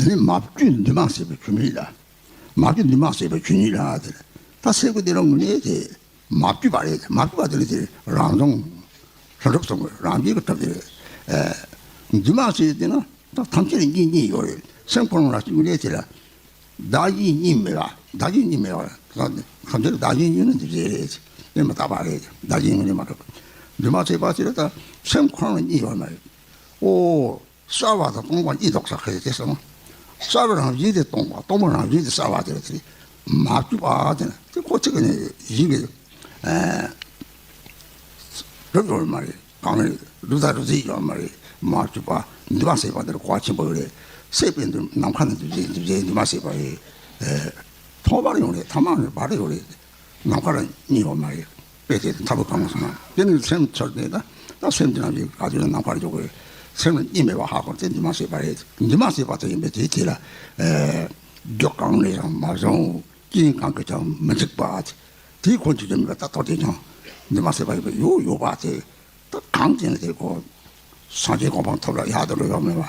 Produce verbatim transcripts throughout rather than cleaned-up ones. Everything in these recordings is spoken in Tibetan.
དེ་ནི་མ་བཅོས་འདུས་མ་བྱས་པའི་ཆོས་ཉིད་ལ། མ་བཅོས་འདུས་མ་བྱས་པའི་ཆོས་ཉིད་ལ་དེ་ལ། ད་སེམས་ཀྱི་དེ་ལ་དངོས་གནས་དེ་མ་བཅོས་པ་རེད། མ་བཅོས་པ་དེ་ལ་དེ་རང་བྱུང་ལྷུན་གྲུབ་སོང་བའི་རང་རྒྱལ་གྱི་གྲུབ་དེ་རེད། ཨ། འདུས་མ་བྱས་དེ་ན་ད་ཐམས་ཅད་ལ་གཉིས་གཉིས་ཡོད་རེད། སེམས་ཁོ་རང་ལ་དངོས་གནས་དེ་ལ་བདག་གཞན་གཉིས་མེད་པ། བདག་གཞན་གཉིས་མེད་པ། ཐམས་ཅད་ལ་བདག་གཞན་གཉིས་ནི་འདུས་བྱས་རེད། དེ་མི་རྟག་པ་རེད། བདག་གཞན་གཉིས་ནི་མ་གྲུབ། འདུས་མ་བྱས་པ་དེ་ལ་ད་སེམས་ཁོ་རང་ལ་གཉིས་ཡོད་མ་རེད། ཨོ། གསལ་བ་དང་སྟོང་པ་གཉིས་འདུག་ས་ཁེ་དེ་སོང་། གསལ་བ་རང་བཞིན་དེ་སྟོང་པ། སྟོང་པ་རང་བཞིན་དེ་གསལ་བ་དེ་ལ་དེ་མ་བཅོས་པ་དེ་ན་དེ་ཁོ་ཚིག་གི་ནི་ཡིན་གི། ཨ། གྲུབ་ཡོད་མ་རེད། གང་རེད། གྲུབ་དང་གྲུབ་ཚིག་ཡོད་མ་རེད། མ་བཅོས་པ། འདུས་མ་བྱས་པ་དེ་ལ་གོ་བ་ཆེན་པོ་ཡོད་རེད། སད་པའི་འདུས། ནམ་མཁའ་ནི་འདུས་བྱས། འདུས་བྱས་འདུས་མ་བྱས་པ་རེད། ཨ། ཐོག་མར་ཡོད་རེད། ཐ་མར་ཡོད་རེད། བར་དུ་ཡོད་རེད། ནམ་མཁའ་ལ་གཉིས་ཡོད་མ་རེད། དཔེ་དེ་མཐའ་དག་གང་སོང་ན་དེ་ནི་སེམས་ཚོར་ནས་ད། ད་སེམས་དེ་རང་གི་ག་དུས་ནམ་མཁར་འཇོག་དགོས། སེམས་ལ་གཉིས་མེད་པ་ཧ་གོ་དེ་འདུས་མ་བྱས་པ་རེད། འདུས་མ་བྱས་པ་དེ་ཡིན་པས་དེའི་དེ་ལ། ཨེ། རྒྱུ་གང་ནས་ཀྱང་མ་བྱུང་། རྐྱེན་གང་གིས་ཀྱང་མི་འཇིག་པ། དེའི་ཁོ་འཇིག་རྒྱུ་མེད་པ་ད་ཐོག་དེ་ཀྱང་འདུས་མ་བྱས་པ་ཡིན་པས་ཡོད་ཡོད་པ་དེ། ད་གང་ཅི་ནས་དེ་ཁོ། སངས་རྒྱས་གོ་འཕང་ཐོབ་ལ་ཡག་ཏུ་འགྲོ་ཡག་མེད་པ།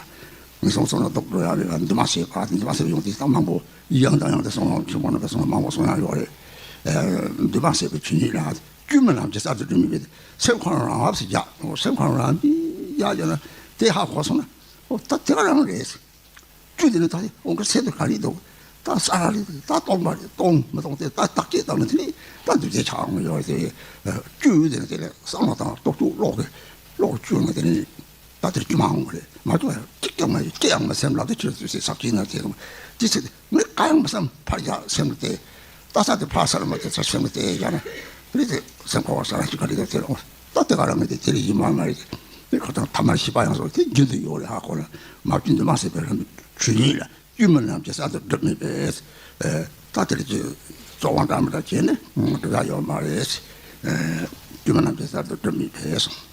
ངན་སོང་གསུམ་ལ་ལྡོག་འགྲོ་ཡག་མེད་པ། འདུས་མ་བྱས་པ་དེ། འདུས་མ་བྱས་པ་ཡོང་དུས་ད་མང་པོ་ཡང་དང་ཡང་དུ་གསུངས་ཡོང་། ཆེན་པོ་རྣམ་པས་གསུངས་མང་པོ་གསུངས་ཡག་ཡོད་རེད། ཨ། འདུས་མ་བྱས་པའི་ཆོས་ཉིད་ལ་བཅོས་མིན་ལམ་གྱི་གསར་དུ་སྒྲུབ་མིན་པས། སེམས་ཁོ་རང་རང་བབས་སུ་བཞག་སེམས་ཁོ་རང་རང་བཞིན་བཞག་བཞག་ན་དེ་ཧ་གོ་སོང་ན། ཨོ། ད་དེ་ག་རང་རེད། བཅོས་དེ་ནི་ད་འོང་གི་ཚད་དུ་ག་རེ་འདུག་ད་གསལ་བ་རེད། ད་སྟོང་པ་རེད། སྟོང་མི་སྟོང་དེ་ད་བརྟག་དཔྱད་བཏང་ན་དེ་ནི་ད་འདུས་བྱས་ཆགས་ཡོང་གི་ཡོད་རེད། བཅོས་དེ་ནི་དེ་ལས་བསམ་བློ་བཏང་། རྟོག་དཔྱོད་ཀློག་གི་ཀློག་བཅོས་ན་དེ་ནི་ད་དེར་བཅོས་མ་འོང་གི་རེད། མ་བཅོས་ཡང་གཅིག་ཀྱང་མ་ཡོད། ཅི་ཡང་མ་སེམས་ལ་དེ་ཆོས་ཚོད་ཟག་བཅོས་ན་དེ་རུང་དེ་ཚེ་ངས་གང་ཡང་མ་བསམ། ཕར་བཞག་སེམས་ལ་དེ། ད་ས་དེ་ཕར་སར་མ་དེ་ཚར་སེམས་ལ་དེ་བཞག་ན་དེ་རེད། དེ་སེམས་ཁོ་བ་ས་ར་ཅི་ག་རེ་དེ་དེ་རུང་། ད་དེ་ག་རང་གི་དེ་དེ་ལས་ཡིན་མ་མ་རེད། དེ་ཁོ་ཐང་ཐ་མ་ཤི་པ་ཡང་སོགས་དེ་རྒྱུན་དུ་ཡོད་རེད། ཧ་གོ་ན་མ་བཅོས་འདུས་མ་བྱས་པའི་ལམ་ཆོས་ཉིད་ལ་བཅོས་མིན་ལམ་གྱི་གསར་དུ་སྒྲུབ་མིན་པས། ད་དེ་ལ་ཅི་རྩོད་དབང་འདྲ་མི་འདྲ་བྱས་ནས་སྒྲུབ་ཡག་ཡོད་མ་རེད། བཅོས་མིན་ལམ་གྱི་གསར་དུ་སྒྲུབ་མིན་པས།